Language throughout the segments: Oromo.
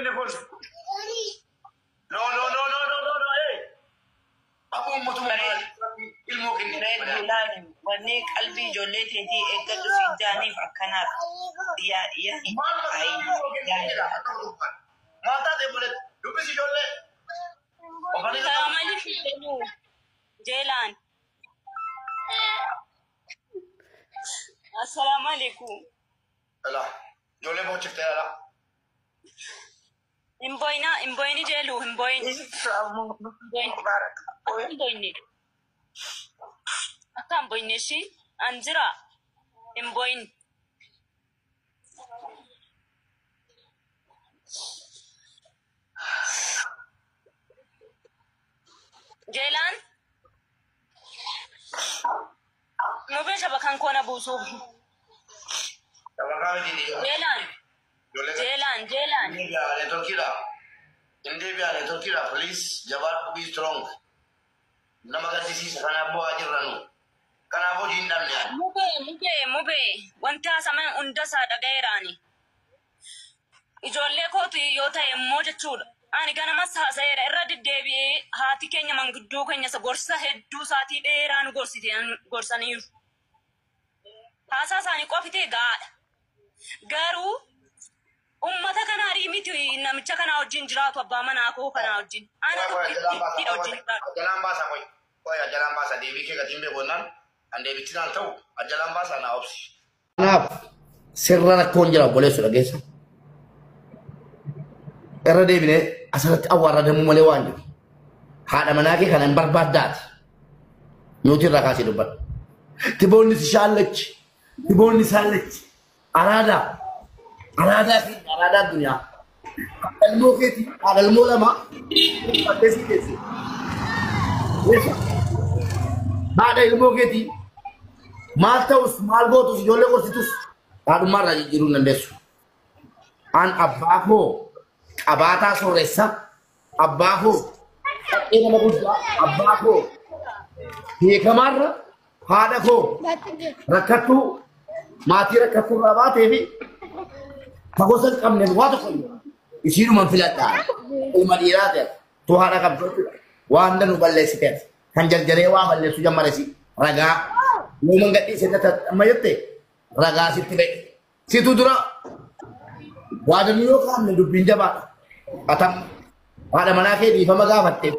Inni kun. No, no, no, no, no, no, no, hey. Abu ummatu ilmoo kenne. Reedduu laali wanni qalbii ijoollee teetii eeggadhu si jaaniif akkanaaf yaa yaa Maal ilmoo kenne jedha akka dubban. Maal taate bulet dubbisi ijoollee. Salaam alaikum. Jeelaan. Assalaamu alaikum. Ala ijoollee boochiftee ala. Hin boyinaa, hin boyini jeeluu, hin boyin. Hin boyini. Akka hin boyine ishii an jira. Hin boyin. Jeelaan. Mubee shabakan koona buusuuf. Shabakaa miti. Jeelaan. Jeelaan, jeelaan. Networkiidha. Inni networkiidha. Please jabaadhu, be strong. Nama gaddisiisa kanaaf bu'aa jirra nu. Kanaaf hojii hin dhabne ani. Mubee, mubee, mubee. Wanti haasaman hundasaa dhaga'eeraani. Ijoollee kootu yoo ta'e immoo jechuudha. Ani ganamas haasa'eera irra deddeebi'ee haati keenya manguddoo keenya isa gorsa hedduu isaatii dheeraa nu gorsite gorsaniiru. Haasaa isaanii qofitee gahaadha. Garuu ummata kana arii miti namicha kanaa wajjin jiraatu abbaa manaa koo kanaa wajjin. Ana tokkittiidha wajjin jiraatu. Ajalaan baasa qoy. Qoy ajalaan baasa deebii kee gatiin beeku jennaan an deebichi naan ta'u ajalaan baasa naa obsi. Kanaaf sirra rakkoon jira obboleessu dhageessa. Irra deebinee asirratti awwaarradamuu malee waan jiru. Haadha manaa kee kana hin barbaaddaati. Nuti irraa kaasee dubbadha. Tiboonni si shaallachi. Tiboonni saallachi. Araadaa. Araadaa fi araadaa addunyaa. Haadha ilmoo keetii haadha ilmoo lama keessi keessi. Haadha ilmoo keetii maal ta'us maal gootus ijoollee gorsitus haadhummaa irraa jijjiiruu hin dandeessu. An abbaa koo qabaataa sooressa, abbaa koo qaxxee nama guddaa, abbaa koo beekamaarra haadha koo rakkattuu maatii rakkattuu irraa baatee fi gosa hin qabne waa tokko iyyuu isiinuman filadhaa. Ilma dhiiraa ta'e tu haadha qabdu jechuudha. Waan danuu balleessiteef kan jarjaree waa balleessu jammaresi ragaa uuman gadhiise amma jette ragaa sitti ba'e. Situ dura waa danuu yoo kaa'amne dubbiin jabaadha. Atam haadha manaa kee dhiifama gaafatte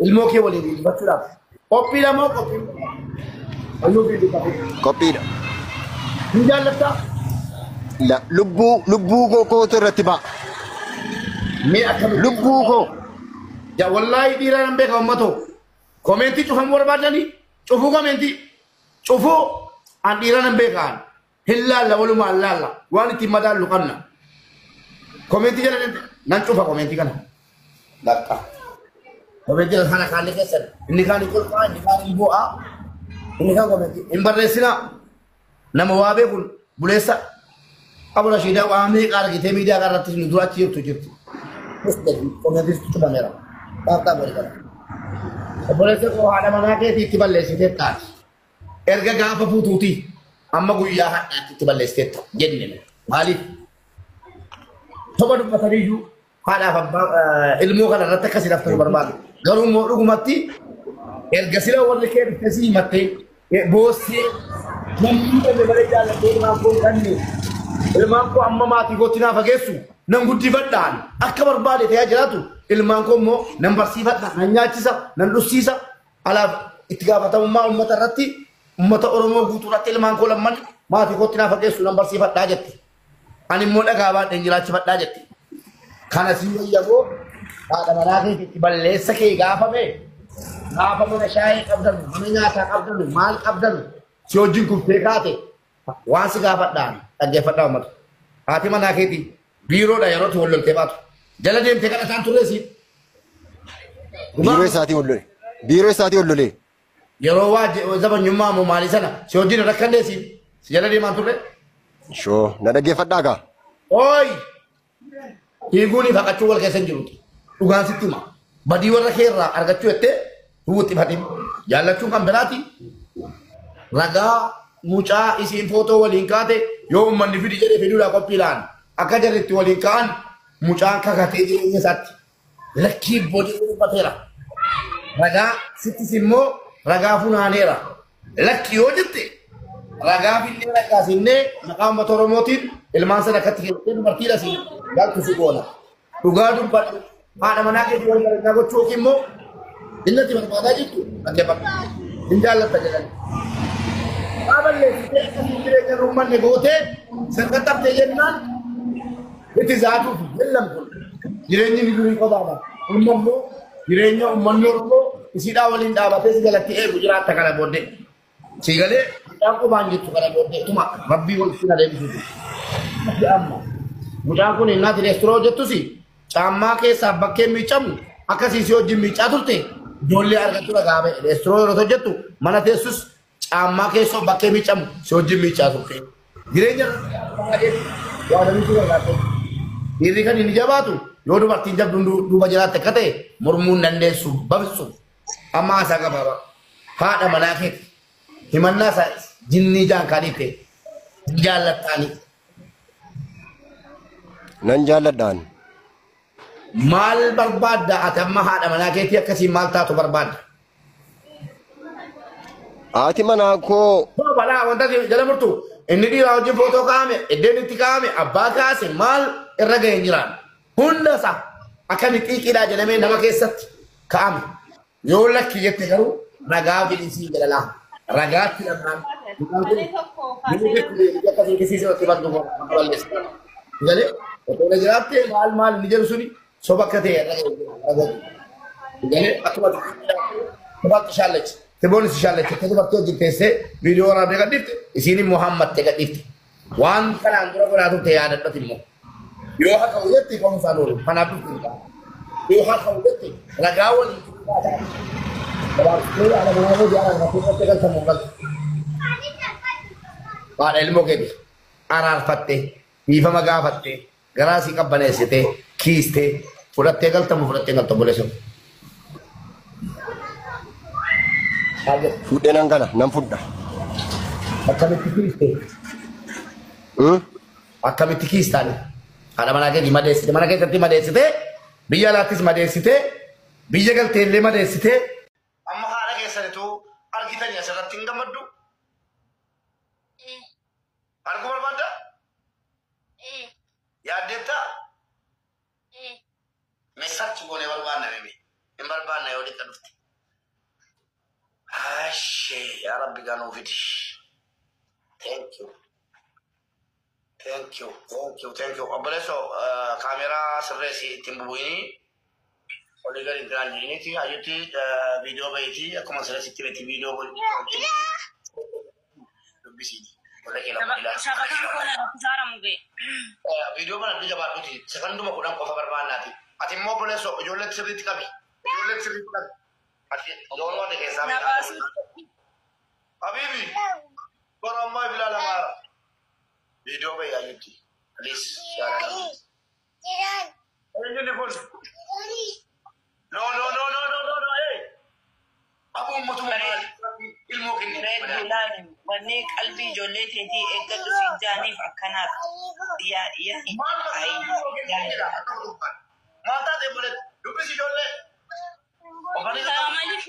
ilmoo kee waliin dhiifachuudhaaf qophiidha moo qophii? Ayyuu fi dubbate. Qophiidha. Hin jaallattaa? Lubbuu lubbuu koo kootu irratti ba'a. Mee akkamitti? Lubbuu koo. Ja wallaahi dhiira nan beeka uummatoo. Komeentii cufamuu barbaadanii cufuu komeentii cufuu an dhiira nan beeka an. Hin laalla walumaa hin laalla waan ittiin madaallu qabna. Komeentii jala nan cufa komeentii kana. Lakka. Komeentii kana kaanni keessan inni kaan hin kolfaa inni kaan hin bu'aa inni kaan komeentii hin barreessinaa. Nama waa beekun buleessa Abu Rashiidaa waa meeqa argitee miidiyaa kanarratti nu dura achi jirtu jirti. Komeentii cufameera. Taaftaa godhi kana. Obboleessa koo haadha manaa keetii itti balleessitee taati. Erga gaafa fuutuuti amma guyyaa hadhaatti itti balleessiteetta jenne. Maaliif? Toba dubbataniyyuu haadhaaf abbaa ilmoo kana irratti akkasii laftu barbaadu. Garuu immoo dhugumatti erga sila warri kee dhuftee si himattee boossee namni dhabee malee jaallatee ilmaan koo hin dhabne ilmaan koo amma maatii kootti naa fageessu nan guddifadhaan akka barbaade ta'ee jiraatu ilmaan koo immoo nan barsiifadha nan nyaachisa nan dhussiisa alaaf itti gaafatamummaa uummata irratti uummata Oromoo guutuu irratti ilmaan koo lamman maatii kootti naa fageessu nan barsiifadhaa jette. Ani immoo dhagaa baadheen jiraachifadhaa jette. Kana si wayyagoo haadha manaa keetii itti balleessa kee gaafame gaafa mana shaayii qabdanu mana nyaataa qabdanu maal qabdanu si wajjin kuftee kaate waan si gaafadhaan dhaggeeffadhaa uummata. Haati manaa keetii biiroodha yeroo itti wal loltee baatu. Jala deemtee kan isaan turre si. Biiroo isaatii wal lole. Biiroo isaatii wal lole. Yeroo waa zabanyummaa moo maalii sana si wajjin rakkannee si si jala deemaan turre. Shoo na dhaggeeffadhaa gaa. Ooyi! Fiiguun haqachuu wal keessa hin jiruti. Dhugaan sitti hima. Badii warra kee irraa argachuu jettee hin wuxxifatin. Jaallachuun kan biraati. Ragaa mucaa isiin footoo waliin kaate yoo uummanni fidi jedhe fiduudhaa qophiidhaan akka jarri itti waliin ka'an Mucaan kakatee jireenya isaatti lakkii boodee dubbateera. Ragaa sittis immoo ragaa funaaneera. Lakki yoo jette ragaa finnee ragaasinnee maqaa uummata Oromootiin ilmaan sana akkatti kennitee dubartiidha si galtu si goona. Dhugaa dubbadhu haadha manaa keetii wal bareedaa gochuu yookiin immoo inni ati barbaadaa jirtu dhaggeeffadhu. Hin jaallatta jedhan. Waa balleessitee akkasiin jireenya uummanne gootee sirka jennaan itti zaatuuf jellam kun jireenyi ni durii qofaadha. Amma immoo jireenya uummanni Oromoo isiidhaa waliin dhaabatee si jalatti eegu jiraatta kana booddee. Si galee mucaan qophaan jettu kana booddee tuma rabbii wal si adeemsisu. Amma mucaan kun innaati reesturoo hojjettus caammaa keessaa bakkee miicamu akkasii si wajjin miicaa turte ijoollee argachuu dhagaa ba'e. Reesturoo yeroo hojjettu mana teessus caammaa keessoo bakkee miicamu si wajjin miicaa turte. Jireenya waa namichi barbaadde. Dhiirri kan inni jabaatu yoo dubartiin jabduun duuba jiraatte akka ta'e mormuu hin dandeessu babsu. Amma haasaa gabaabaa. Haadha manaa keeti. Himannaa isaa jinnii jaan ta'e jaallattaanii. Nan jaalladhaan. Maal barbaadda ati amma haadha manaa keetii akkasiin maal taatu barbaadda? Haati manaa koo Balaa wanta jala murtu inni dhiiraa wajjin footoo kaa'ame iddeen itti kaa'ame abbaa kaase maal irra ga'e hin jiraan. Hunda isaa akka inni xiiqiidhaa jedhamee nama keessatti kaa'ame. Yoo lakki jette garuu ragaa fidisiin jedhalaa. Ragaatti dhamnaan. Akkasiin kisiisee itti bantu balleessa. Galee otoo na jiraatte maal maal inni jedhu suni soba akka ta'e irra ga'e. Galee akkuma dubartii shaallachi. Tiboon si shaallachi. Akka dubartii wajjin teessee viidiyoo waraabdee gadhiifte isiin immoo hammattee gadhiifte. Waan kanaan dura godhaa turte yaadadhati immoo. Yoo haqa hojjette qoomsaan oolu. Kanaaf dhufte. Yoo haqa hojjette ragaa waliin haadha ilmoo keeti araarfattee dhiifama gaafattee garaa sii qabbaneessitee kiistee fudhattee galtamu fudhattee galta obboleessa. Fuudhee nan gala nan fudha. Akkamitti kiistee? Akkamitti kiistaani? Haadha manaa keetii madeessite mana keessatti madeessitee biyya alaattis madeessitee biyya galtee illee madeessitee. Amma haadha keessanitu argitanii asirratti hin gammaddu? Arguu barbaadda? Yaaddeettaa? Meeshaatti goonee barbaanna mimi. Hin barbaanna yoo dhiqqa dhufte. Ashee yaa Rabbi ganuu fidi. Thank you. Thank you. Thank you. Thank you. Obboleessoo kaameraa sirreessi ittiin bubu'inii olii gadi hin jiraan jiriniiti hayyutti viidiyoo bahiiti akkuma sirreessitti beeti viidiyoo dubbisiiti. Shabakaan koo lakkisaara mugee. Viidiyoo kana adda jabaadhuuti sekonduma 10 qofa barbaannaati. Ati immoo obboleessoo ijoolleetti sirriitti qabi. Ijoolleetti sirriitti qabi. Ati loon wanta keessaa Habibi. Bara ammaa bilaa lamaara. Viidiyoo bahi hayyutti. Please. Eenyuun kun? No no no no no no no hey. Abu ummatu maal ilmoo kenne. Reedduudhaan wanni qalbii ijoollee teetii eeggadhu si jaaniif akkanaaf. Yaa yaa Maal maal taate obboleetti dubbisi ijoollee. Maaliif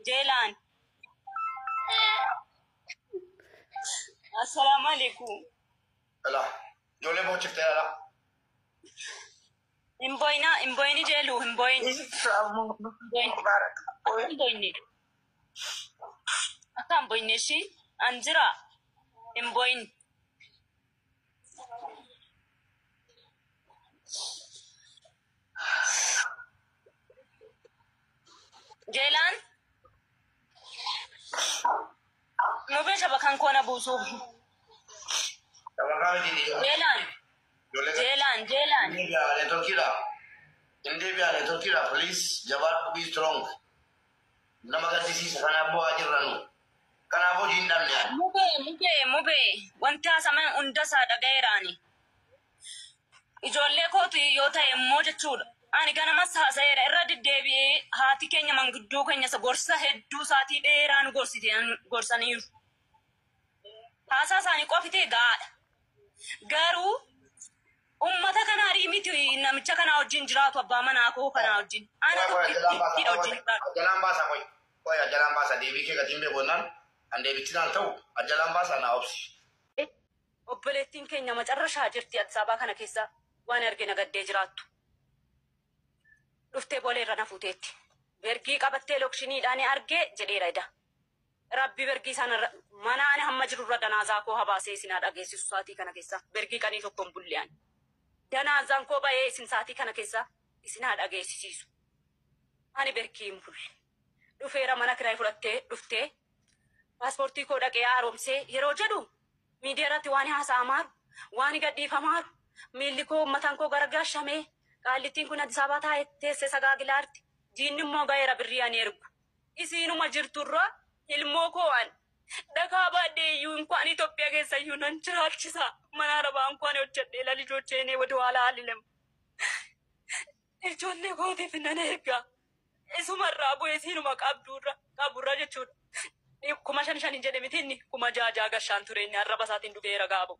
Jeelaan. Assalaamu alaikum. Alaa ijoollee boochiftee alaa. Hin boyina hin boyini jeelu hin boyini. Akka hin boyine. Akka hin boyine ishii an jira hin boyini. Jeelaan. Mubee shabakaan koo na buusuuf. Shabakaa miti. Jeelaan. Jeelaan jeelaan. Neetworkiidha. Hin deebi'a neetworkiidha. Please jabaadhu be strong. Nama gaddisiisa kanaaf bu'aa jirra nu. Kanaaf hojii hin dhabne. Mubee mubee mubee wanti haasaman hundasaa dhaga'eeraani. Ijoollee kootu yoo ta'e immoo jechuudha. Ani ganamas haasa'eera irra deddeebi'ee haati keenya manguddoo keenya isa gorsa hedduu isaatii dheeraa nu gorsite gorsaniiru. Haasaa isaanii qofitee gahaadha. Garuu uummata kana miti. Namicha kanaa wajjin jiraatu abbaa manaa koo kanaa wajjin. Ana tokkittiidha wajjin jiraatu. Ajalaan baasa qoy. Qoy ajalaan baasa deebii kee gatiin beekonnaan an deebichi naan ta'u ajalaan baasa naa obsi. Obboleettiin keenya macarrashaa jirti Addis Ababaa kana keessa waan argina gaddee jiraattu. Dhuftee boolee irra na fuuteetti. Bergii qabattee lokshiniidhaan argee jedheera ida. Rabbi bergii sana mana ani hamma jirurra danaazaa koo habaasee isin haa dhageessisu saatii kana keessa. Bergii qanii tokko hin bulle ani. Danaazaan koo ba'ee isin saatii kana keessa isin haa dhageessisiisu. Ani bergii hin bulle. Dhufeera mana kiraay fudhattee dhuftee paaspoortii koo dhaqee haaromsee yeroo jedhu miidiyaa irratti waan haasa'amaaru, waan gadhiifamaaru, miilli koo mataan koo gargaashamee qaallittiin kun Addis Ababaa taa'ee teessee sagaagilaarti. Diinni immoo ga'eera birrii ani ergu. Isiinuma jirturra ilmoo koo an dhagaa baadhee iyyuu inkwaan Itoophiyaa keessa iyyuu nan jiraachisa. Mana arabaa inkwaan hojjedhee la lijocheenee wada waala haalilem. Ijoollee kootiif nan erga. Isumarraa bu'ee isiinuma qabduurra qaburra jechuudha. 5,500 jedhe miti inni 6,000 gashaan ture inni arraba isaatiin dhufeera gaabo.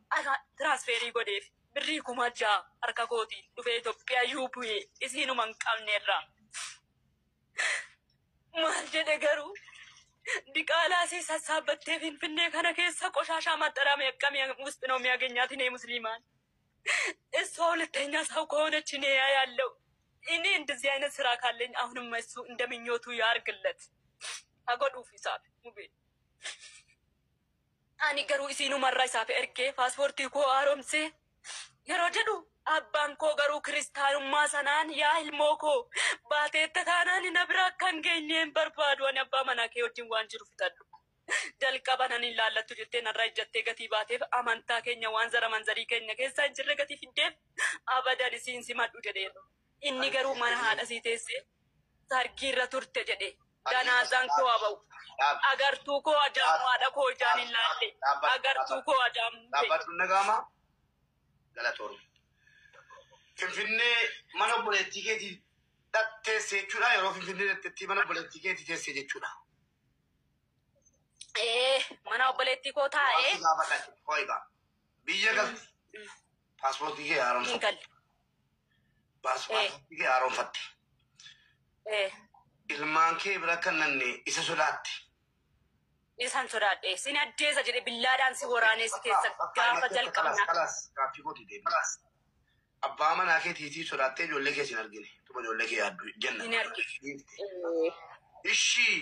Tiraansferii godheef birrii 6,000 harka kootiin dhufee Itoophiyaa iyyuu bu'ee isiinuma hin qabnerraa. Maal jedhe garuu diqaalaa si sassaabbattee Finfinnee kana keessa ቆሻሻ ማጠራቀሚያ ውስጥ ነው የሚያገኛት። እኔ ሙስሊማን እሷ ሁለተኛ ሰው ከሆነች እኔ ያለው እኔ እንደዚህ አይነት ስራ ካለኝ አሁንም እሱ እንደምኞቱ ያርግለት። አጎዱፍ ይሳብ ሙቤ ani garuu isiinumarra isaaf ergee paaspoortii koo haaromsee yeroo jedhu abbaan koo garuu kiristaanummaa sanaan yaa ilmoo koo baateetta taanaan na bira akka hin geenye hin barbaadu ani abbaa manaa kee wajjin waan jiru fixadhu. Jalqaba nan hin laallattu jettee narra ejjattee gatii baateef amantaa keenya waan zara manzarii keenya keessa hin jirre gatii fiddeef abadan isiin simadhu jedheera. Inni garuu mana haadha sii teessee sargiirra turte jedhe. Danaazaan koo haba'u. Agartuu koo ajaamu haadha koo ijaan hin laalle. Agartuu koo ajaamu. Dhaabbadhu nagaama galatoon. Finfinnee mana obboleettii keetii teessee jechuudha. Yeroo Finfinnee dhatteetti mana obboleettii keetii teessee jechuudha. Mana obboleettii koo taa'ee. Biyya galte paaspoortii kee haaromfatte. Paaspoortii kee haaromfatte. Ilmaan kee bira kan nanne isa sodaatte. Isaan sodaadhe. Sin addeessa jedhe billaadhaan si waraanee si keessa gaafa jalqabna. Gaaffii kooti deebi. Abbaa manaa keetiitii sodaattee ijoollee kee sin argine. Tuma ijoollee kee yaaddu jenna. Hin argine. Ishii